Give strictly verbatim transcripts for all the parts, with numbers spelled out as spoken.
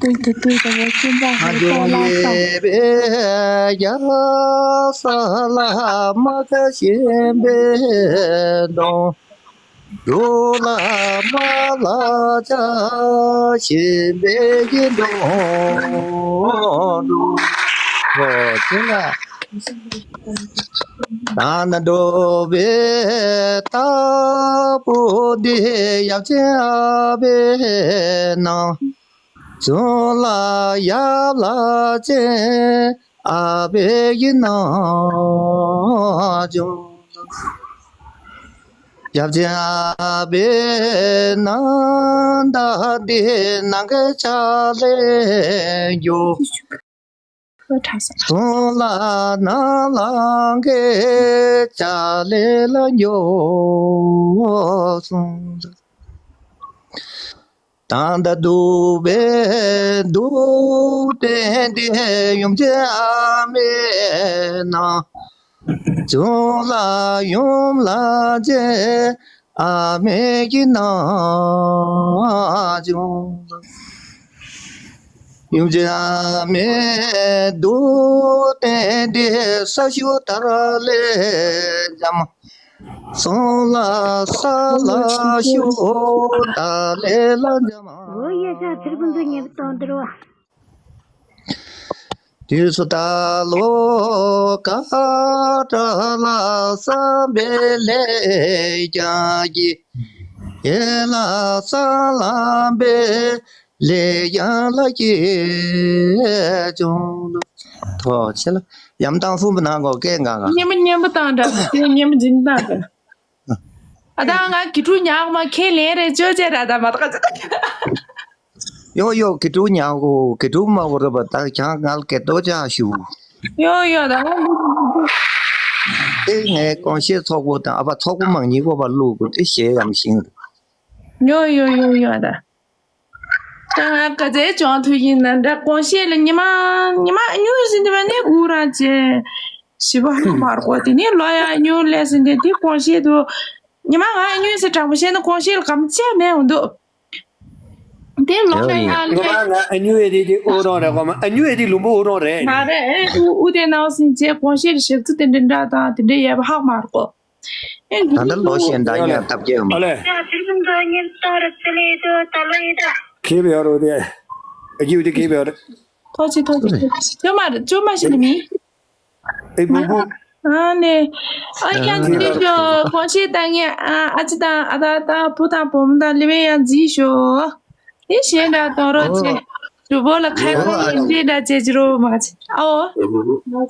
ཏུས་ཏུ་ཏུས་ཏུ་བོ་ཅི་འདྲ་ཧ་ཧ་ཅོ་ལ་ཡེ་སོང་། བེ་ཡ་ས་ལ་མ་ཀ་ཤེན་པེ་དོང་། ཡོ་ལ་མ་ལ་ཅ་ཤེན་པེ་ཡིན་དོང་། ཧོ་ཅི་ལ། ད་ན་འགྲོ་བའི་ལྟ་བུ་འདི་ཡབ་ཆེན་ཨ་བེ་ནང་། བྱུང་ལ་ཡབ་ལ་ཅན་ཨ་བེ་ཡིན་ནང་བྱུང་། ཡབ་ཆེན་ཨ་བེ་ནང་ད་འདི་ནང་གི་ཆ་ལས་འགྱུར། ཁོ་གྲགས་སོང་། སོང་ལ་ནང་ལ་གེ་ཅ་ལེ་ལ་འགྱོ་སོང་། ད་ད་འདུག་པས་འདུག་སྟེ་འདི་ཡུམ་ཆེན་ཨ་མེ་ན། བྱུང་ལ་ཡུམ་ལ་ཅན་ཨ་མེ་གི་ན་བྱུང་། ཡུམ་ཆེན་ཨ་མེ་འདུག་སྟེ་འདི་ས་ཞུ་དར་ལེ་འཇམ། སོང་ལ་ས་ལ་ཞུ་དར་ལེ་ལ་འཇམ། འོ་ཡ་ཤ་ཚིར་ཀུན་ཏུ་ཉེ་བ་དང་དར་བ། དུས་སུ་ད་ལོ་ཀ་ཏྲ་ལ་བསམ་པའི་ལས་ཀྱང་གི། ཡེ་ལ་ས་ལམ་པའི་ལས་ཀྱང་ལ་སྐྱེས་བྱུང་། ཐོག་ཆེ་ལ་ཡམ་ཏང་ཧྥུ་མ་ནང་གོ་སྐད་ང་ང་། སྙན་པ་སྙན་པ་བཏང་འདྲ་དེ་སྙན་པ་འཛིན་བཏང་འདྲ། ཨ་ད་ང་གི་ཕྲུ་ཉག་མ་ཁས་ལེན་རེ་ཅོ་ཅེ་ར་ད་མ་ཐག་ཅི་ད། ཡོ་ཡོ་གི་ཕྲུ་ཉག་གོ་གི་ཕྲུ་མ་གོ་ར་བ་ད་ཁྱང་ང་ལ་སྐད་ཏོ་ཅ་ཞུ། ཡོ་ཡོ་ད་ང་། དེ་ངའི་ཀོང་ཤེས་ཚོགས་པོ་དང་ཨ་ཕ་ཚོགས་པོ་མང་ཉིད་གོ་བ་ལུག་གོ་དེ་ཞེ་ཡམ་ཤིང་། ཡོ་ཡོ་ཡོ་ཡོ་ད། ད་ང་ག་ཚད་བྱུང་ཐུབ་ཡིན་ན་འདྲ་ཀོང་ཤེས་ལ་ཉི་མ་ཉི་མ་ཉུང་ཟིན་དེ་བ་ནི་འུ་རང་ཅེ། ཞི་བ་ཧ་མར་གོ་དེ་ནི་ལོ་ཡ་ཉུང་ལས་ཟིན་དེ་དེ་ཀོང་ཤེས་དུ། ཉི་མ་ང་ཉུང་ཟེར་དྲང་པོ་བཤད་ན་ཀོང་ཤེས་ལ་གམ་ཅེ་མེད་འོང་འདུག་དེ་ལོ་ལ་ཡང་ང་ལས། ང་ཨ་ཉུ་ཨེ་དེ་དེ་ཨོ་རོང་རེད་གོ་མ་ཨ་ཉུ་ཨེ་དེ་ལུམ་བུ་ཨོ་རོང་རེད། མ་རེད་ཨེ་ཨུ་ཨུ་དེ་ནང་སིན་ཅེ་ཀོང་ཤེས་ཞབས་ཚུ་དེ་འདྲ་འདྲ་དང་དེ་འདྲ་ཡས་པ་ཧག་མ་རེད་གོ། ཨེ་ད་ལྟ་ལོ་གཞན་དག་ཡང་ཐབས་སྐྱེ་མ། ཨ་ལས། ཁེ་བེ་ཡོ་རོ་དེ་ཨ་ཀྱི་དེ་ཁེ་བེ་ཡོ་རོ། ཐོག་ཅི་ཐོག་ཅི་ཐོག་ཅི་ཅོ་མ་རེད་ཅོ་མ་ཤི་ནི་མི། ཨེ་བུ་བུ། ཨ་ནེ། ཨ་ཡང་འཛིན་ཤོག་ཀོང་ཤེས་བཏང་ངེ་ཨ་ཨ་ཅི་དང་ཨ་ད་ད་བུ་དང་བུ་མོ་དང་ལི་བེ་ཡང་འཛིན་ཤོག་དེ་གཞན་འདྲ་གཏོང་རོགས་བྱེད། གྲུ་བོ་ལ་ཁ་ཁོ་ཡིན་འདི་འདྲ་བྱེད་ཀྱི་རོ་མ་བྱེད་ཨའོ།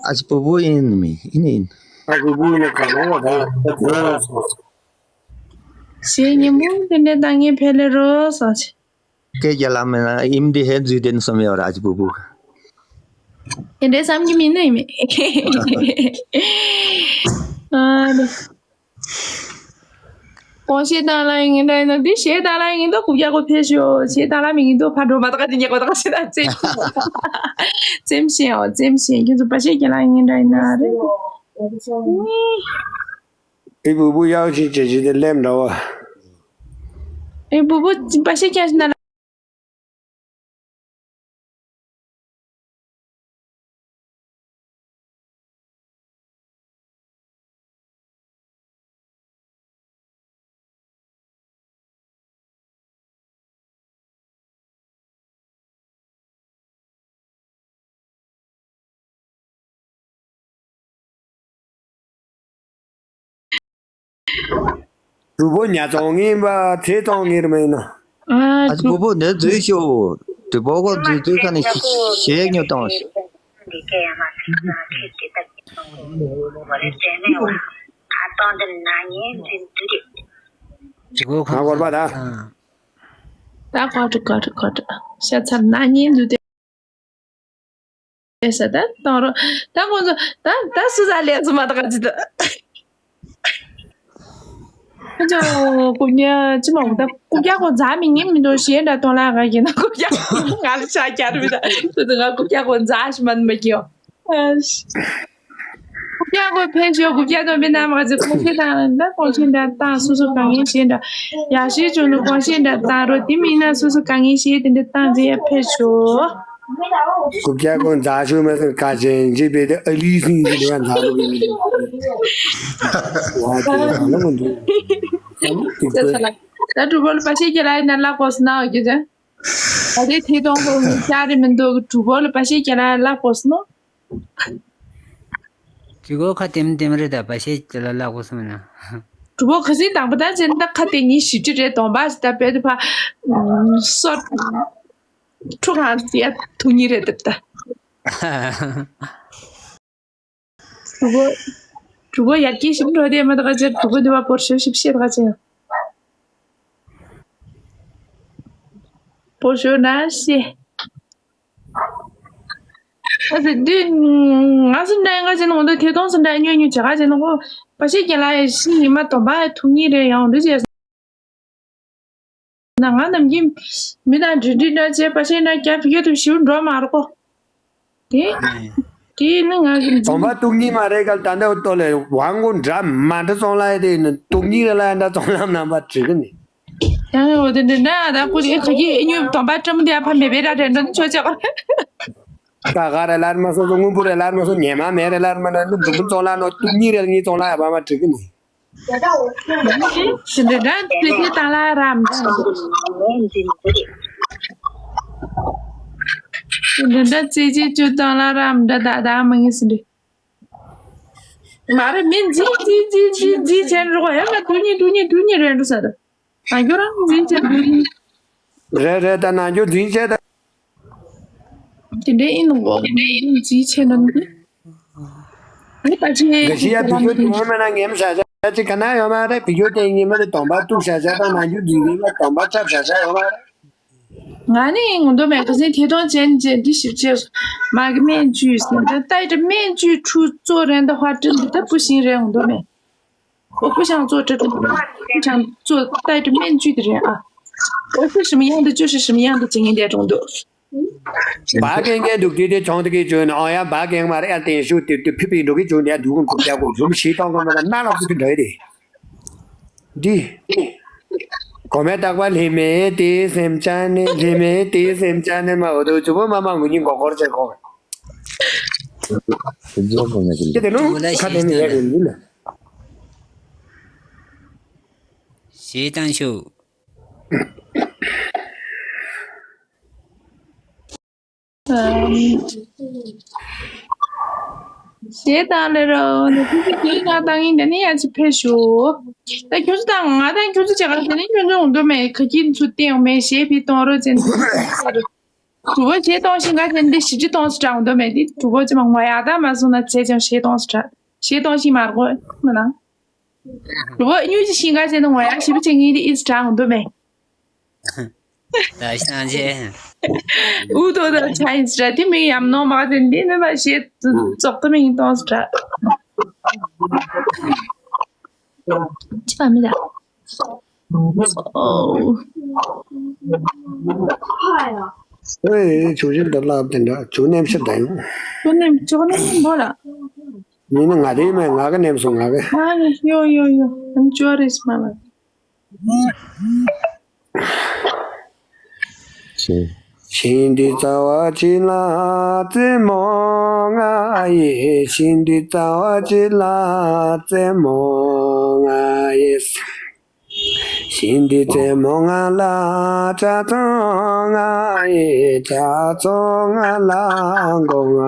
ཨ་ཅི་བུ་བུ་ཡིན་མི་ཡིན་ཡིན། ཨ་བུ་བུ་ཡིན་ན་ག་ལོ་བ་ད་ད་དེ་རོ་སོང་། གཞན་ཉིན་མོ་དེ་འདྲ་བཏང་ངེ་ཕེ་ལེ་རོ་སོང་བྱེད། སྐད་རྒྱག་ལ་མེད་ན་ཨིམ་འདི་ཧེ་འཛུལ་དེ་ནི་སོམ་ཡོད་ར་ཨ་ཅི་བུ་བུ། དེ་འདྲའི་བསམ་གྱི་མིན་ནི་མེད། ཨ་ནི། ཀོང་ཤེས་དང་ལ་ཡིན་འདྲ་ཡིན་ན་འདི་ཞེས་དང་ལ་ཡིན་ད་ཀུ་རྒྱ་ཀོ་ཕེ་ཤོ་ཞེས་དང་ལ་མི་ཡིན་ད་ཕ་འགྲོ་མ་ད་ག་དེ་ཉེ་གོ་ད་ག་ཞེས་ད་ཙེམ་ཤེས་ཨོ་ཙེམ་ཤེས་ཁྱོད་ཚོ་པ་ཤེས་ཀྱི་ལ་ཡིན་འདྲ་ཡིན་ན་རེད། ཨེ་བུ་བུ་ཡག་ཞིག་བྱེད་ཀྱི་དེ་ལེམ་འདྲ་བ། ཨེ་བུ་བུ་པ་ཤེས་ཀྱང་ཤི་ན་ལ། གྲུ་བོ་ཉ་ཚོང་ངིན་པ་ཚེ་ཚོང་ངིར་མེད་ན། ཨ་ཅི་བུ་བུ་འདི་འཛུལ་ཤོག་གྲུ་བོ་གོ་འཛུལ་འཛུལ་ཁ་ནས་ཞེས་ཉོ་བཏང་ཤོག་ཅི་གོ་ཁ་ང་བར་པ་ད། ད་ཁོ་ཁྲི་ཁོ་ཁྲི་ཁོ་ཁྲི་ཤ་ཚར་ན་ཉིན་འཛུལ་ཏེ། ས་ད་གཏོང་རོགས། ད་ཁོང་ཚོ་ད་ད་སུ་ཟ་ལས་སུ་མ་ད་ག་ཅི་ད། ཁོང་ཚོ་རྐུབ་བཀྱག་ཅི་མ་འོ་ད་རྐུབ་བཀྱག་ཁོ་འཛག་མི་ཉན་མི་འདུག་གཞན་འདྲ་གཏོང་ལ་ག་གི་ན་རྐུབ་བཀྱག་ང་ལ་ཤ་རྒྱག་རུ་མི་ད་དུ་དུ་ང་རྐུབ་བཀྱག་ཁོ་འཛག་ཤི་མ་མ་གི་ཡོ། ཨ་ཤི། ཡག་པོ་ཕེབས་ཤོག་དགུ་བརྒྱ་སྟོང་པའི་ནང་མ་གཅིག་གོང་ཆེན་དང་ད་གོང་ཆེན་འདྲ་བཏང་སོ་སོ་གང་ཡིན་ཞེས་འདྲ། ཡག་ཤོས་བྱུང་ན་གོང་ཆེན་འདྲ་བཏང་རོགས། དེ་མིན་ན་སོ་སོ་གང་ཡིན་ཞེས་དེ་འདྲ་བཏང་རྗེས་ཡར་ཕེབས་ཤོག་དགུ་བརྒྱ་གོང་མཛའ་ཤོས་མ་ཟེར་ཁ་ཆེན་གཅིག་པའི་དེ་ཨ་ལི་སིང་གི་དེ་བ་མཛའ་ལུག་གི་མི་འདུག་ཡ་དེ་ག་ལ་མི་འདུག་ད་གྲུ་པོ་ལ་པ་ཤེ་ཁྱེད་རང་ཡིན་ན་ལག་པོ་སུ་ན་འོ་ཁྱེད་ཅག་ད་དེ་ཐེ་གཏོང་ཁོ་ངའི་ཤ་རེ་མི་འདུག་གྲུ་པོ་ལ་པ་ཤེ་ཁྱེད་རང་ལག་པོ་སུ་ནོ། གྲུ་པོ་ཁ་དེམ་དེམ་རེད་ད་པ་ཤེ་ཁྱེད་ལ་ལག་པོ་སུ་མི་ན། གྲུ་པོ་ཁ་སིང་དང་པོ་ད་ཅན་ད་ཁ་དེ་ཉིན་བཞི་བཅུ་རེད་གདོང་པ་ཞིག་ད་པད་དུ་ཕ་སོ། ཁྲུ་གང་ཡ་ཐུག་ཉིན་རེད་དེ་ད། གྲུ་པོ། གྲུ་པོ་ཡར་རྒྱས་ཞིབ་འགྲོ་དེ་མ་ད་ག་ཅེར་གྲུ་པོ་འདི་བ་པོར་ཤོ་ཞིབ་ཤེས་ད་ག་ཅེ། པོར་ཤོ་ན་ཤེས། ཨ་ཙི་འདི་ང་སུ་འདྲ་ཡིན་ག་ཅེ་ན་ང་ཚོ་ཐེ་གཏོང་སུ་འདྲ་ཉོ་ཉོ་བྱ་ག་ཅེ་ན་ཁོ་པ་ཤེ་རྒན་ལགས་ཡ་ཤི་ཉི་མ་དོམ་པ་ཐུག་ཉིན་རེད་ཡང་འདི་ཅེ། ན་ང་ནམ་རྒྱུན་མི་དང་འབྲེལ་འདྲིས་འདྲ་བྱས་པ་ཤེས་ན་རྒྱ་བི་ཡོད་དུ་ཞིབ་འགྲོ་མ་རོགས་གོ། དེ་དེ་ནི་ང་གི་དོམ་པ་གཏུག་ཉིན་མ་རེད་གལ་ད་འདྲ་ལྟོ་ལས་ཝང་གོ་འདྲ་མ་འདྲ་སོང་ལ་དེ་ནི་གཏུག་ཉིན་རེད་ལ་འདྲ་སོང་ལ་རྣམ་པ་བྲིས་གི་ནི། ཡང་འོ་དེ་འདྲ་འདྲ་ད་ཁོ་ཁ་གི་ཉུ་དོམ་པ་ཀྲམ་དེ་ཕ་མེ་བེ་ར་རེ་འདྲ་ནི་ཆོ་ཆ་གོ། ཀ་ག་རེ་ལར་མ་སོང་སོང་སྔོན་པོ་རེ་ལར་མ་སོང་ཉེ་མ་མེ་རེ་ལར་མ་ན་ནི་འབྲུ་མ་ཙོང་ལ་ནོ་གཏུག་ཉིན་རེ་ལ་ཉིན་ཙོང་ལ་ཡ་བ་མ་བྲིས་གི་ནི། ཞི་འདྲ་འདྲ་ཙི་ཙི་དང་ལ་རམ་འདྲ། ཞི་འདྲ་འདྲ་ཙི་ཙི་ཅུ་དང་ལ་རམ་འདྲ་ད་ད་མ་ངེས་ཞི་འདྲ། མ་རེད་མིན་ཙི་ཙི་ཙི་ཙི་ཙི་བྱས་འགྲོ་ག་ཡང་ན་དུ་ཉིད་དུ་ཉིད་དུ་ཉིད་རེད་འགྲོ་ས་རེད། ང་ཁྱོད་རང་ཙི་ཙི་དུ་ཉིད། རེད་རེད་ད་ན་ཁྱོད་ཙི་ཙི་ད། དེ་འདྲའི་ཨིན་ནོ་གོ། དེ་འདྲའི་ཨིན་ནོ་ཙི་ཆེ་ན་ནི། ཨ་ནི་ད་ཅི་ངས་ག་ཤི་ཡ་བི་ཡོ་དེ་ངས་མ་ན་ངེམ་ཤ་ཤ་ཅི་ག་ན་ཡོད་མ་རེད། བི་ཡོ་དེ་ངས་མ་རེད་དོམ་པ་གཏུག་ཤ་ཤ་དང་ན་རྒྱུ་འཛིན་གི་མ་དོམ་པ་འཁྲབ་ཤ་ཤ་ཡོད་མ་རེད། ང་ནི་ངོ་འདོད་མེད་ག་སེ་ཐེ་གཏོང་ཅན་ཅན་འདི་ཞིབ་ཆེ་མ་གི་སྨན་བཅུས་ཟེར་ད་ལྟ་ཡི་སྨན་བཅུས་ཁྲུ་གཙོ་རེད་འདི་ཧ་ཀྲི་འདི་ད་བུ་ཤིང་རེད་ངོ་འདོད་མེད། ཨོ་ཀུ་ཤང་ཙོ་ཏྲ་ཏྲ་ཀུ་ཤང་ཙོ་ཏྲ་ཏྲ་སྨན་བཅུད་དེ་རེད་ཨ། ཨོ་ཀུ་ཤི་མི་ཡང་དུ་བཅུ་ཤི་ཤི་མི་ཡང་དུ་ཅི་ངན་དེ་གྲོང་དུ། བ་གན་གན་འདུག་དེ་དེ་ཆུང་དེ་གི་བཅོས་ནས་ཨོ་ཡ་བ་གན་མ་རེད་ཨ་བསྟན་ཤུགས་དེ་དེ་ཕི་ཕི་འགྲོ་གི་བཅོས་ནས་ཨ་འདུག་གོ་རྒྱ་གོ་ལུམ་ཤི་ཏང་གོ་མ་ན་ལབ་སུ་གི་འདྲ་དེ། འདི། གོ་མེ་རྟག་པ་ལྷི་མེ་དེ་སེམས་ཅན་ནི་ལྷི་མེ་དེ་སེམས་ཅན་ནི་མ་འོ་དུ་ཅུ་པོ་མ་མ་ངུ་ཉིན་གོ་གོར་ཅེ་གོ། དེ་དེ་ནུ་ཁ་དེ་མི་ཡ་གི་འདི་ལ། ཞེས་བཏང་ཤོག་ཞེས་བཏང་ལེ་རོ་ནི་ཁྱོད་ཚོ་དེའི་ནང་བཏང་ཡིན་དེ་ནི་ཡ་ཅི་ཕེ་ཤོག་ད་ཁྱོད་ཚོ་དང་ང་དང་ཁྱོད་ཚོ་བྱེད་ག་དེ་ནི་ཁྱོད་ཚོ་འོང་དོ་མེད་ག་ཁྱི་ཚོ་བསྟན་འོང་མེད་ཞེས་ཕི་གཏོང་རོགས་ཅན། གྲུ་བོ་ཞེས་གཏོང་ཞིང་ག་ཅན་འདི་ཞིབ་ཅི་གཏོང་སུ་དྲག་འོང་དོ་མེད་དེ་གྲུ་བོ་ཅི་མ་ངོ་ཡག་ད་མ་སོང་ན་ཚེ་ཅང་ཞེས་གཏོང་སུ་དྲག་ཞེས་གཏོང་ཞིང་མ་རྒོ་མི་ནང་། རུ་བོ་སྨྱུག་ཅིག་ཤིང་ཁ་ཟེར་ན་ངོ་ཡ་ཞིབ་ཅིག་ངེས་དེ་ཨིས་དྲང་འདུག་མེད། ད་ཤང་ཆེ། ཨུ་ཏོ་ད་ཆ་ཡིན་སྲ་དེ་མིང་ཡམ་ནོ་མ་ཟེར་འདི་ནི་མ་ཤེས་ཙོག་ཏུ་མིང་གཏོང་སྲ། ཅི་བ་མི་ད། ཨོ། ཨེ་ཆུ་ཞིམ་དུ་བརླག་དེ་འདྲ་ཆུ་ནེམ་ཤི་ད་ཡོང་། ཆུ་ནེམ་ཆུ་ནེམ་མོ་ལ། མི་ནི་ང་དེ་མེད་ང་གི་ནེམ་སོང་ང་གི། ང་ནི་ཡོ་ཡོ་ཡོ་ཨམ་ཅོ་རེས་མ་ལ། ཞིང་འདི་རྩ་བ་གཅིག་ལ་རྩེ་མོ་ང་ཡི། ཞིང་འདི་རྩ་བ་གཅིག་ལ་རྩེ་མོ་ང་ཡི། ཞིང་འདི་རྩེ་མོ་ང་ལ་ཆ་ཚང་ང་ཡི། ཆ་ཚང་ང་ལ་སྒོ་ང་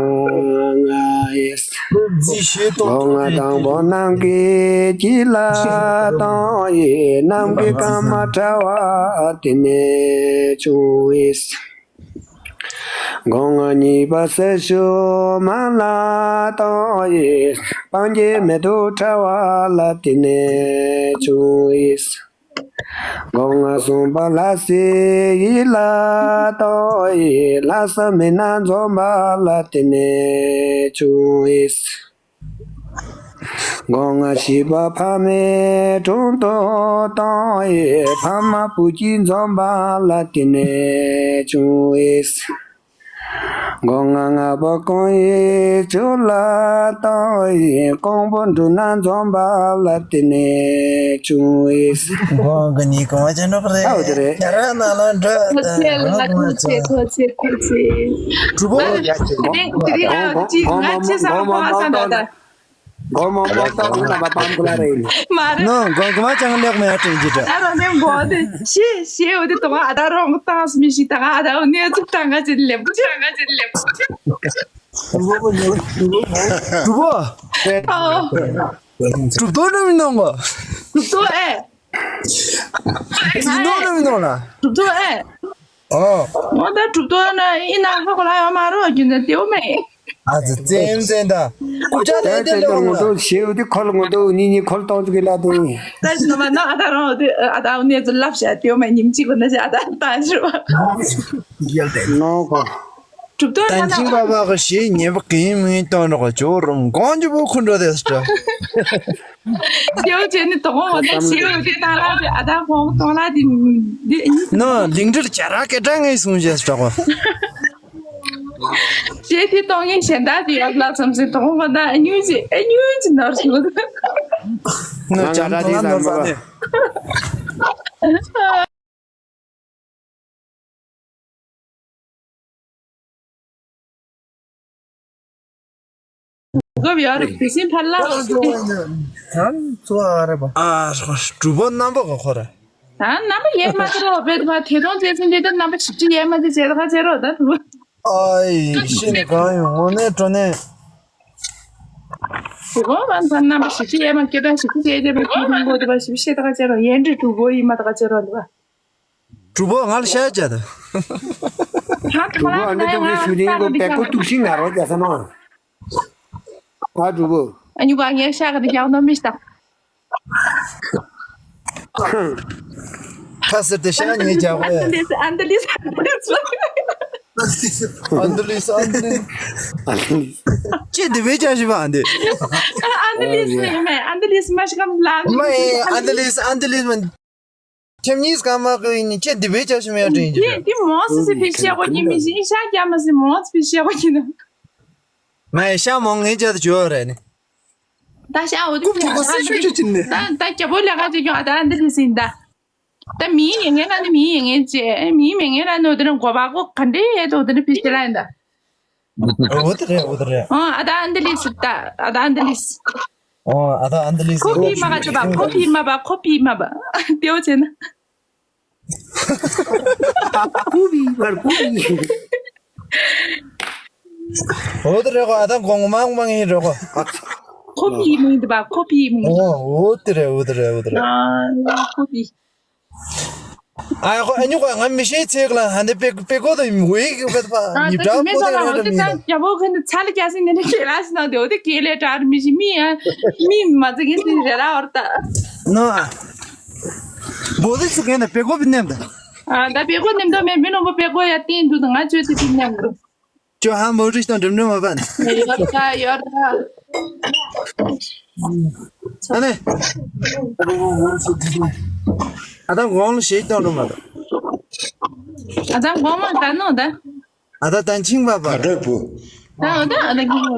ང་ཡི། སྒོ་ང་དང་པོ་ནམ་མཁའི་དཀྱིལ་ལ་བཏང་ཡི། ནམ་མཁའི་སྐར་མ་ཕྲ་བ་དེ་ནས་བྱུང་ཡི། སྒོ་ང་གཉིས་པ་སེར་ཤུལ་མ་ལ་བཏང་ཡི། སྤང་རྒྱན་མེ་ཏོག་ཕྲ་བ་ལ་དེ་ནས་བྱུང་ཡི། སྒོ་ང་གསུམ་པ་ལྷ་སའི་ཡུལ་ལ་བཏང་ཡི། ལྷ་ས་མི་སྣ་འཛོམས་པ་ལ་དེ་ནས་བྱུང་ཡི། སྒོ་ང་བཞི་པ་ཕ་མའི་དྲུང་དུ་བཏང་ཡི། ཕ་མ་བུ་གཅིག་འཛོམས་པ་ལ་དེ་ནས་བྱུང་ཡི། སྒོ་ང་ལྔ་པོ་གང་ཡིན་ཆུ་ལ་བཏང་ཡིན། གང་པོ་འབྲུ་སྣ་འཛོམས་པ་ལ་བརྟེན་ནས་བྱུང་བའི། སྒོ་ང་གཉིས་གང་བ་ཅན་འགྲོ་གི་རེད། ཨའོ་དེ་རེད། ཡ་ར་ན་ལ་འགྲོ། ཐུགས་རྗེ་ཆེ་ལ་ཐུགས་རྗེ་ཆེ་ཐུགས་རྗེ་ཆེ། གྲུབ་པོ། དེ་རིང་དེ་རིང་ཨའོ་ཅི་ང་ཆེ་ས་མ་ས་ད་ད། སྒོར་མོ་མོ་ཏོག་ཏོག་ནང་ལ་པམ་ཁུ་ལ་རེད། མ་རེད། ནོ་སྒོར་སྒོར་མ་ཅང་ལེགས་མེད་དྲན་གྱི་འདྲ། ད་རང་ནས་མགོ་དེ་ཤི་ཤི་འོ་དེ་དོ་ཨ་ད་རང་གི་ཏང་སྨི་ཤི་ད་ཨ་ད་འོ་ནས་ཚུགས་ད་ང་ཅི་ལེབ་ཅི་ང་ཅི་ལེབ་ཅི། གྲུབ་པོ། ཨོ། གྲུབ་ཏོ་ནམ་ཡིན་ནོ་ངོ་། གྲུབ་ཏོ་ཨེ། ཡིན་ནོ་ནམ་ཡིན་ནོ་ལ། གྲུབ་ཏོ་ཨེ། ཨོ། ངོ་ད་གྲུབ་ཏོ་ན་ཡིན་ན་ཧ་གོ་ལ་ཡོད་མ་རོ་རྒྱུ་ན་དེའུ་མེད། ཨ་ཙི་ཙེམ་ཙེམ་ད། ཀུ་ཅག་ལས་དེ་ལོ་ངོ་ཏོ་ཞེའུ་དེ་ཁོལ་ངོ་ཏོ་ཉི་ཉི་ཁོལ་གཏོང་ཚུགས་ལ་དེ། ད་ཞི་ནོ་མ་ནོ་ཨ་ད་རང་དེ་ཨ་ད་ནེ་ཚོ་ལབ་བྱ་དེའུ་མེད་ཉིམ་གཅིག་གོ་ན་བྱ་ཨ་ད་ད་ཞུ་བ། ནོ་གོ། གྲུབ་ཏོ་ད་ན་ན་ཆིང་པ་པ་གི་ཞེ་ཉེ་པོ་གིན་མིན་གཏོང་རོགས་ཇོ་རུམ་གོང་ཇོ་བོ་ཁུ་འགྲོ་དེ་སུ་འདྲ། ཞེའུ་ཅན་ནི་དོ་དགོང་འོ་ད་ཞེའུ་དེ་བཏང་ལ་དེ་ཨ་ད་ཁོང་གཏོང་ལ་དེ་དེ་ནོ་ལིང་ཏྲར་བྱ་ར་སྐད་གྲགས་ངེས་སོང་ཞེས་སུ་འདྲ་གོ། ཞེས་དེ་གཏོང་ངེས་གཞན་དག་དེ་ཡོད་ལ་ཙམ་ཟིན་དོ་དགོང་འོ་ད་ཨ་ཉུ་ཅི་ཨ་ཉུ་ཅི་ནོར་སོང་། ནོ་ང་ཅམ་ང་ཐོང་ལ་ནོར་ས་ནི། གོ་བ་ཡོད་རེད་དེ་བཞིན་ཕར་ལ། ད་ཚོ་ཨ་རེད་པ། ཨ་གྲུབ་པོ་རྣམ་པ་ག་ཁོ་རེད། ད་རྣམ་པ་ཡས་མ་དེ་རོ་བེད་པ་དེ་དོང་ཙེ་ཚིན་དེ་ད་རྣམ་པ་ཞིབ་ཅི་ཡས་མ་དེ་ཟེར་ཁ་ཟེར་རོ་ད་གྲུབ་པོ། ཨའི་ཤི་ནི་གང་ཡོང་ངོ་ནས་འགྲོ་ནས། དེ་གོ་བ་ད་རྣམ་པ་ཞིབ་ཅི་ཡས་མ་སྐད་གྲགས་ཞིབ་ཅི་ཡས་དེ་བེད་པ་དེ་རིང་གོ་དེ་བ་ཞིབ་ཤེས་ད་ཁ་ཟེར་རོ་ཡན་འདྲི་གྲུབ་པོ་ཡིན་མ་ད་ཁ་ཟེར་རོ་འདི་བ། གྲུབ་པོ་ང་ལ་ཤ་བྱ་ད། ཧ་ཏི་མ་ལ་ན་ཡང་ང་ལ་ཤ་གི་འདི་ཀྱང་ནོ་མི་ཤ། ཨ་གྲུབ་པོ། ཨ་ཉུ་ག་ངའི་ཤ་གི་འདི་ཀྱང་ནོ་མི་ཤ། ཁ་ཟེར་ཏེ་ཤ་ཉེ་རྒྱག་པས། ཨན་ཏི་ལིས་ཨན་ཏི་ལིས་ཨན་ཏི་ལིས། ཨན་ཏི་ལིས་ཨན་ཏི་ལིས། ཅེ་འདི་བས་ཅང་ཞིག་པ་ཨན་ཏི། ཨན་ཏི་ལིས་ནི་མེ་ཨན་ཏི་ལིས་མ་ཤི་ཀམ་ལ། མ་ཨན་ཏི་ལིས་ཨན་ཏི་ལིས་མ། ཁྱེད་གཉིས་ཀ་མ་གི་ཡིན་ཅེ་འདི་བས་ཅང་ཞིག་མེད་དྲན་གྱི། དེ་དེ་མོ་སི་སི་ཕི་ཤེ་གོ་གི་མི་ཤི་ཤ་རྒྱ་མ་སི་མོ་སི་ཕི་ཤེ་གོ་གི་ན། མ་ཡ་ཤ་མོ་ངེ་ཅ་ད་ཇོ་རེ་ནི། ད་ཤ་འོ་དེ་ཀུབ་ཀྱི་གོ་སི་ཤུ་ཅུ་ཅི་ནི། ད་ད་རྒྱ་པོ་ལས་ཀ་ཅིག་ཀྱང་ཨ་ད་ཨན་ཏི་ལིས་ཡིན་ད། ད་མིའི་མྱ་ངན་ལ་ནི་མིའི་མྱ་ངན་ཅེས་མིའི་མྱ་ངན་ལ་ནི་འོ་དེ་ནི་གོ་བ་གོ་ག་འདྲེ་ཡས་དོ་དེ་ནི་ཕི་ཤི་ལ་ཡིན་ད། འོ་དེ་རེད་འོ་དེ་རེད། ཨ་ད་ཨན་ཏི་ལིས་ད་ཨ་ད་ཨན་ཏི་ལིས། ཨོ་ཨ་ད་ཨན་ཏི་ལིས། ཁོ་ཕི་མ་ག་ཅོ་པ་ཁོ་ཕི་མ་པ་ཁོ་ཕི་མ་པ། དེའོ་ཅེ་ན། ཀུ་བི་བར་ཀུ་བི། འོ་དེ་རེད་གོ། ཨ་ད་གོང་མ་མ་ངེས་རེད་གོ། ཁོ་ཕི་མིང་དུ་བ་ཁོ་ཕི་མིང་། ཨོ་འོ་དེ་རེད་འོ་དེ་རེད་འོ་དེ་རེད། ཨ་ཁོ་ཕི། ཨ་ཁོ་ཨ་ཉུ་ག་ང་མི་ཤེས་ཚེག་ལ་ཧ་འདི་པེ་པེ་ཀོ་དུ་མི་ཝེ་གི་པེ་པ་ཨ་མི་ད་བྲག་མེ་པོ་ཚ་དེ་ལ་རེད་འོ་དེ་མི་ད་ན། རྒྱ་བོ་ཁན་དུ་ཚ་ལ་རྒྱ་སེ་ནེ་ནེ་ཁེ་ལ་སི་ན་དེ་འོ་དེ་ཁེ་ལེ་དྲ་མི་ཤི་མི་ཨ་མི་མ་ཚ་གི་སི་རེ་ར་འོར་ད། ནོ་ཨ། གོ་དེ་སུ་ཁན་ད་པེ་ཀོ་པི་ནེམ་ད། ཨ་ད་པེ་ཀོ་ནེམ་ད་མེ་མི་ནོ་བོ་པེ་ཀོ་ཡ་ཏིན་དུ་ད་ང་ཅོ་ཏི་པི་ནེམ་དུ། ཅོ་ཧ་མོ་རིས་དང་འགྲིམ་འགྲིམ་མ་པན། ཡོད་ད་ཡོད་ད། ཨ་ནེ། ཨ་ད་གོང་ལ་ཞེས་བཏང་རུ་མ་ད། ཨ་ད་གོང་མ་ད་ནོ་ད། ཨ་ད་ད་ཆིང་བ་པ། ད་འོ་ད་ཨ་ད་གི་ཧོ།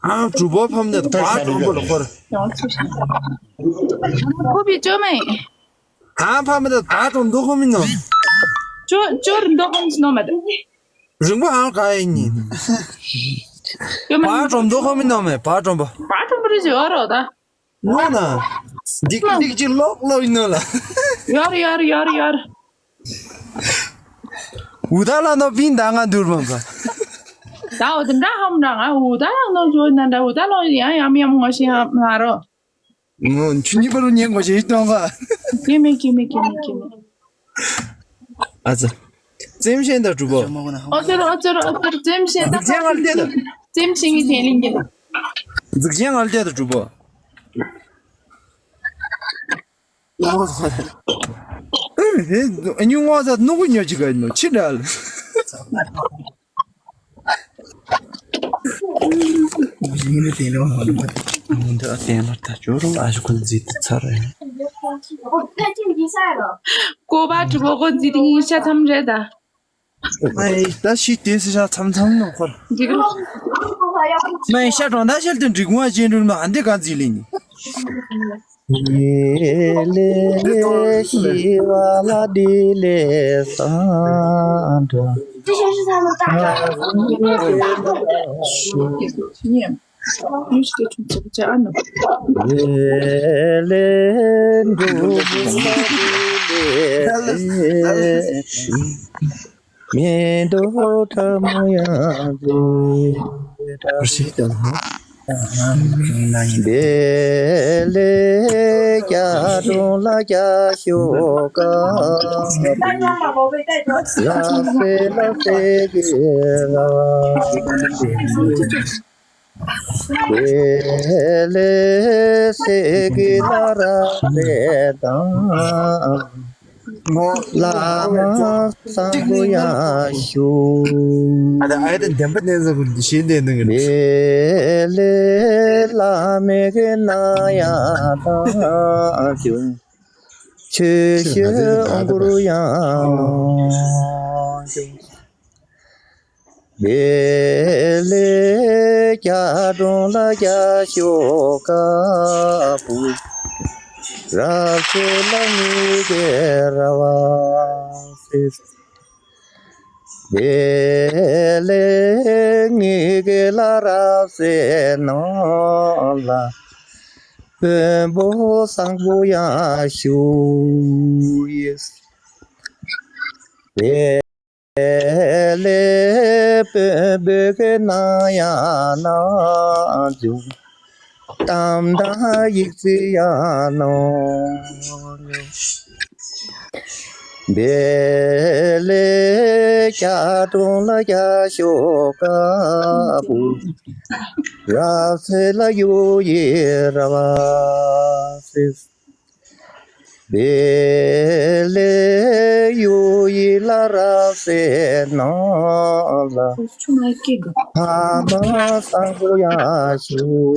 ཨ་གྲུ་པོ་ཕམ་ནས་བ་གྲུམ་པོ་ལ་འཁོར། ཁོ་པི་ཅོ་མེ། ཨ་ཕ་མ་དང་བ་གྲོམ་མདོ་ཁོ་མི་ནོ། ཅོ་ཅོ་རིམ་མདོ་ཁོ་མི་ནོ་མ་དང་། རིང་པོ་ཨང་ག་ཡིན་ཉིན། ཅོ་མ་བ་གྲོམ་མདོ་ཁོ་མི་ནོ་མེ་བ་གྲོམ་པོ། བ་གྲོམ་པོ་རེ་ཅོ་རོ་ད། ནོ་ན། འདིག་འདིག་ཅི་ལོག་ལོག་ཡིན་ནོ་ལ། ཡོར་ཡོར་ཡོར་ཡོར། ཨུ་ད་ལ་ནོ་པིན་ད་ང་འདུར་མ་པ། ད་འུ་ད་འདྲ་ཧམ་འདྲ་ང་ཨུ་ད་ལ་ནོ་ཅོ་ན་འདྲ་ཨུ་ད་ལོ་ཡང་ཡམ་ཡམ་ངོ་ཤེས་ཧམ་ང་རོ། མོ་ཆུ་ཉི་པ་རུ་ཉན་གོ་ཞེས་གཏོང་ག་ཀེ་མེ་ཀེ་མེ་ཀེ་མེ་ཀེ་མེ། ཨ་ཙི། ཙེམ་ཤེས་ད་གྲུ་པོ། ཨོ་ཙོ་རོ་ཨོ་ཙོ་རོ་ཨོ་ཙོ་རོ་ཙེམ་ཤེས་ད། འཛུགས་ཅན་ང་ལྟས་ད། ཙེམ་ཤེས་ངི་ཐེན་ལིང་གི་ད། འཛུགས་ཅན་ང་ལྟས་ད་གྲུ་པོ། ཨ་ནི་ངོ་ཚ་ནུ་གུ་ཉོ་ཅི་ག་ཡིན་ནོ་ཆི་འདྲ་ལ། ཡིན་ནི་དེ་ལོ་མ་ལོ། མུ་འདི་ཨ་དེ་ལ་ད་ཅོ་རོ་ཨ་ཞུ་ཁུ་འཛིད་དུ་ཚར་རེད། ཀོ་པ་གྲི་བོ་ཀོ་འཛི་ཏིང་ཤ་ཚམ་རེད་ད། ཨེ་ད་ཤི་དེ་སི་ཤ་ཚམ་ཚམ་ནོ་ཁོར། འགྲིག་རོ། མ་ཡི་ཤ་གྲོང་ད་ཤལ་དུ་འགྲིག་ངོ་ཅན་རུ་མ་ཨ་འདི་ག་འཛི་ལི་ནི། ཡེ་ལེ་ཤི་བ་ལ་དི་ལེ་སང་དྲ། ཡེ་ལེ་འགྲོ་བ་ལ་དི་ལེ་སང་། མེ་ཏོག་ཕྲ་མོ་ཡང་བདེ་ལེགས་སྐྱ་གྲོང་ལ་སྐྱ་ཤོག་ཀ་བུ་ར་སེ་ལ་སེ་གི་ར་བ། དེ་ལས་སེ་གི་ལ་ར་སེ་དང་། བླ་མ་བཟང་པོ་ཡང་ཞུ། ཨ་ད་ཨ་ད་བདེན་པ་གནས་ས་ཀུན་གྱི་ཤེས་ལྡན་ནང་གི། དེ་ལས་བླ་མའི་གི་ན་ཡང་དང་ཞུ། ཆོས་ཞུ་མགུར་ཡང་ཞུ། དེ་ལས་སྐྱ་གྲོང་ལ་སྐྱ་ཤོག་ཀ་བུ་ར་སེ་ལ་ངེད་ཀྱི་ར་བ་སེ། དེ་ལས་ངེད་ཀྱི་ལ་ར་སེ་ནང་ལ་དཔོན་པོ་བཟང་པོ་ཡང་ཞུ་ཡིས། དེ་ལས་དཔོན་པོའི་གི་ནང་ཡང་ནང་འཇུག་གཏམ་དང་ཡིག་རྩིས་ཡང་ནང་འཇུག་དེ་ལས་སྐྱ་གྲོང་ལ་སྐྱ་ཤོག་ཀ་བུ་ར་སེ་ལ་གཡུ་ཡི་ར་བ་སེ། དེ་ལས་གཡུ་ཡི་ལ་ར་སེ་ནང་ལ་ཕ་མ་བཟང་པོ་ཡང་ཞུ།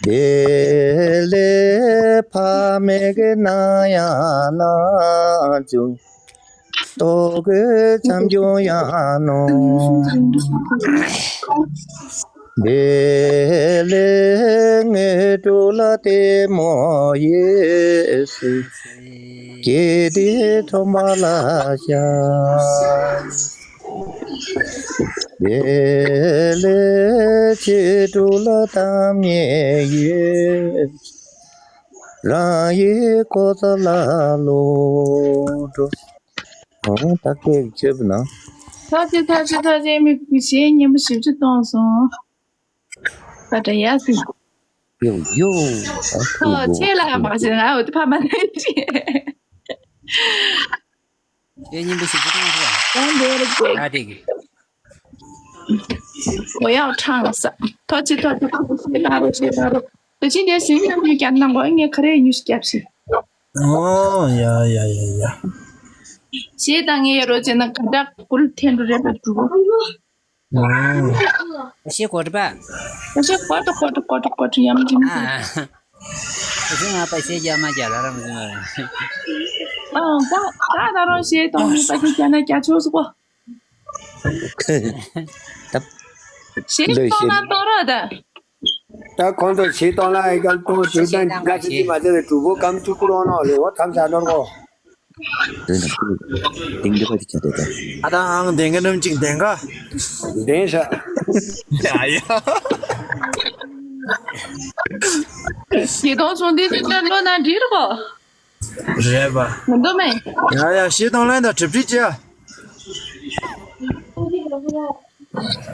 དེ་ལས་ཕ་མའི་གི་ན་ཡང་ནང་འཇུག་ལྟོ་གོས་འཆམ་ཆུང་ཡང་ནང་འཇུག་དེ་ལས་ངའི་གྲོགས་ལ་ལྟད་མོ་ཡིས་སུ། སྐྱེས་ཏེ་ཁྲོམ་པ་ལ་ཤར། དེ་ལས་ཁྱེད་གྲོགས་ལ་གཏམ་ཉེ་ཡིས། རང་ཡི་ཁོ་ཚ་ལ་ལོ་འགྲོ། ཨོ་ད་སྐད་ཆོད་པ་ན། ཐག་ཆོད་ཐག་ཆོད་ཐག་ཆོད། མི་གཞན་སྙན་པོ་ཞིབ་ཅིག་གཏོང་སོང་། ད་དྲན་ཡ་སི། ཡོ་ཡོ། ཨ་ཁུ་ཨོ་ཆེ་ལ་མ་ཤེས་ང་འོ་དེ་ཕ་མ་ནས་ཅི། ཁྱེད་སྙན་པོ་ཞིབ་ཅིག་གཏོང་སོང་། ཡང་འདི་རེད་ཅེ། ཨ་དེ་གི། 我要唱了。 ཐོག་ཆེ་ཐོག་ཆེ་ཐོག་ཆེ་ཕ་རོ་ཆེ་ཕ་རོ། དེ་ཕྱིན་དེ་ཟིན་ཡང་མི་རྒྱབ་ན་མགོ་ངས་ག་རེ་ཉུས་ཤིག་རྒྱབ་ཞིག་ཨོ་ཡ་ཡ་ཡ་ཡ། ཞེས་དང་ངས་ཡོད་རོ་ཅེ་ན་ག་འདྲ་ཀུལ་འཐེན་འགྲོ་རེད་པ་འགྲོ། ཨ་ཤེ་གོ་ཏྲ་པ། ཨ་ཤེ་གོ་ཏྲ་གོ་ཏྲ་གོ་ཏྲ་གོ་ཏྲ་ཡམ་ཅིམ་ཅིམ། ཨ་ཤེ་ང་པ་ཤེ་རྒྱ་མ་རྒྱ་ལ་ར་མ་ཟིན་ལ། ཨ་ད་ད་ད་རོ་ཤེ་དང་ངས་པ་ཤེ་རྒྱ་ན་རྒྱ་ཆོས་སུ་གོ། ད་ཤེ་ལོས་གཏོང་ན་གཏོང་རོགས་ད། ད་ཁོང་ཚོ་ཤེ་གཏོང་ལ་ཨེ་གལ་གཏོང་ཞུ་ད་འགའ་ཤེས་ཀྱི་མ་ཚད་པའི་གྲུ་པོ་སྐམ་ཐུག་ཀུ་རོང་ནོ་ལེ་འོ་ཐམ་ས་ནོར་གོ། དེ་ན་ཀུ་ཏིང་ཏི་ཁ་ཅི་ཆ་དེ་ད། ཨ་ད་ཨང་དེང་ག་ནམ་ཅིག་དེང་ག་དེང་ཤ། ཡ་ཡ། ཤེ་གཏོང་སོང་དེ་ཅི་ལོ་ན་འདྲི་རོགས། རེད་པ། མི་འདུག་མེད། ཡ་ཡ་ཤེ་གཏོང་ལན་ད་གྲིབ་གྲིབ་ཅི་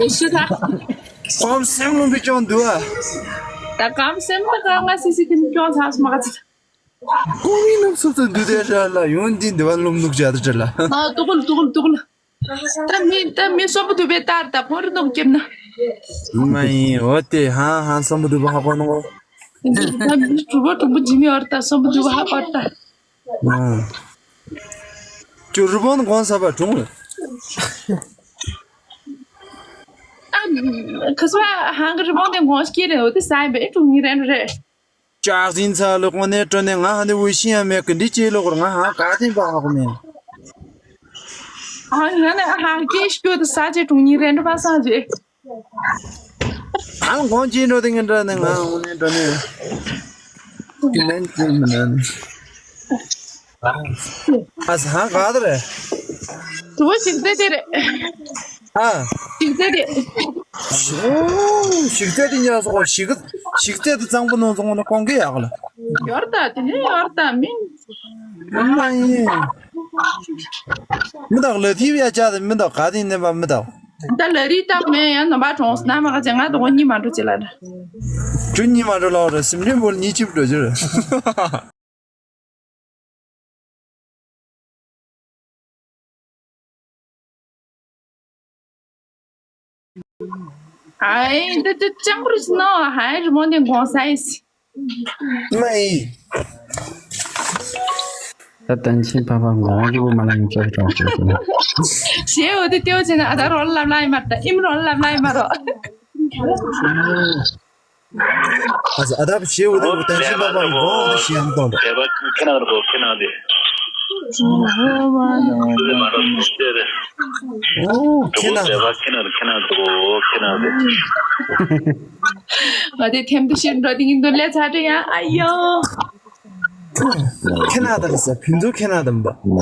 ཡ། ཤི་ཐ། ཀམ་སེམས་ལུང་པའི་ཅོང་འདུག་ཨ། ད་ཀམ་སེམས་ད་ཀ་ང་སི་སི་ཁིམ་ཅོང་ཚ་སྨ་ཚི། ཀོང་མི་ནམ་སུ་ཚུ་འདུག་དེ་ར་ལ་ཡོང་འདི་འདི་བ་ལུམ་ནུག་ཇ་དུ་ཅ་ལ། ཨ་ཏུ་ཀུལ་ཏུ་ཀུལ་ཏུ་ཀུལ། ད་མི་ད་མི་སོ་པ་དུ་བེ་ཏར་ད་ཁོ་རི་ནོག་ཀེམ་ན། མ་ཡིན་འོ་དེ་ཧང་ཧང་སོ་པ་དུ་བ་ཧ་གོ་ནོ། ད་མི་ཀྲུ་བོ་ཀྲུ་བོ་ཇི་མི་ཨོར་ད་སོ་པ་དུ་བ་ཧ་གོ་ད། ཨ། ཁྱོད་རི་བོང་དགོང་ས་པ་གྲོང་། ཨ། ཁ་སོ་ཧང་གི་རི་བོང་དེ་དགོང་སྐྱེ་རེད་འོ་དེ་ས་ཡིན་པས་ཨེ་གྲུང་ཡིན་རན་རེད། ལྕགས་ཟིན་ཚ་ལོ་གོང་ནས་སྤྲོ་ནས་ང་ཧ་ནི་འུ་ཤི་ཡང་མེད་གི་འདི་ཅེས་ལོ་གོར་ང་ཧ་ག་ཏིང་པ་ཧ་གོ་མེད། ཨ་ང་ནི་ཧ་ཀེ་ཤ་ཀྱོ་ཏི་ས་ཅེ་དྲུང་ཉིན་རེ་འདྲ་པ་སང་ཅེ། ཨང་གོང་ཅི་འགྲོ་དེ་ངན་འདྲ་ནི་ང་འུ་ནས་འགྲོ་ནས། དེ་ནན་ཅི་མི་ནན། ཨ་ས་ཧ་ག་ཏི་རེད། དུ་བ་ཞིག་ཏེ་ཏེ་རེད། ཨ། ཞིག་ཏེ་ཏེ། ཞིག་ཏེ་ཏེ་ཉ་སོགས་ཞིག་ཞིག་ཏེ་ཏེ་གཙང་པོ་ནང་སོང་ན་གོང་གི་ཡག་ལ། ཡོར་ད་དེ་ནས་ཡོར་ད་མིན། མ་ཡིན། མི་དག་ལ་ཐིབ་ཡ་ཅག་དེ་མི་དག་ག་དེ་ནས་པ་མི་དག་ད་ལ་རི་དག་མེད་ཡང་ནམ་པ་གྲོངས་ན་མ་ག་ཅེ་ང་དོ་གཉིས་མ་འགྲོ་ཅེ་ལ་ད། ཁྱོད་གཉིས་མ་འགྲོ་ལ་ར་སིམ་རིམ་བོ་གཉིས་ཆིབ་འགྲོ་ཅེ་ར། ཨའི་འདི་འདི་ཅང་རུས་ནོ་ཧའི་རི་མོ་འདི་གོང་ས་ཡིས། མ་ཡིན། ད་ཏན་ཆིན་ཕ་ཕ་ངོ་ཅིག་པོ་མ་ལ་ཡིན་ཅོག་ཅོག་ཅོག་ཅོག་ཞེས་འོ་དེ་ལྟེའུ་ཆེ་ན་ཨ་ད་རོལ་ལབ་ལ་ཡིན་མ་ད་ཨིམ་རོལ་ལབ་ལ་ཡིན་མ་རོ། ཨ་ཟ་ཨ་ད་ཞེས་འོ་དེ་ཏན་ཆིན་ཕ་ཕ་ངོ་འོ་དེ་ཞེས་ཡང་གཏོང་དོ། ཁྱེད་ཁྱེད་ན་རོ་ཁྱེད་ན་དེ། ཨོ་ཁྱེད་ན། ཁྱེད་ན་དེ། ང་དེ་ཐེམ་དུ་ཤེས་འགྲོ་དེ་ཡིན་དུ་ལས་ཚ་དྲི་ཡང་ཨ་ཡོ། ཁྱེད་ན་དང་ས་ཕིན་དུ་ཁྱེད་ན་དང་པ།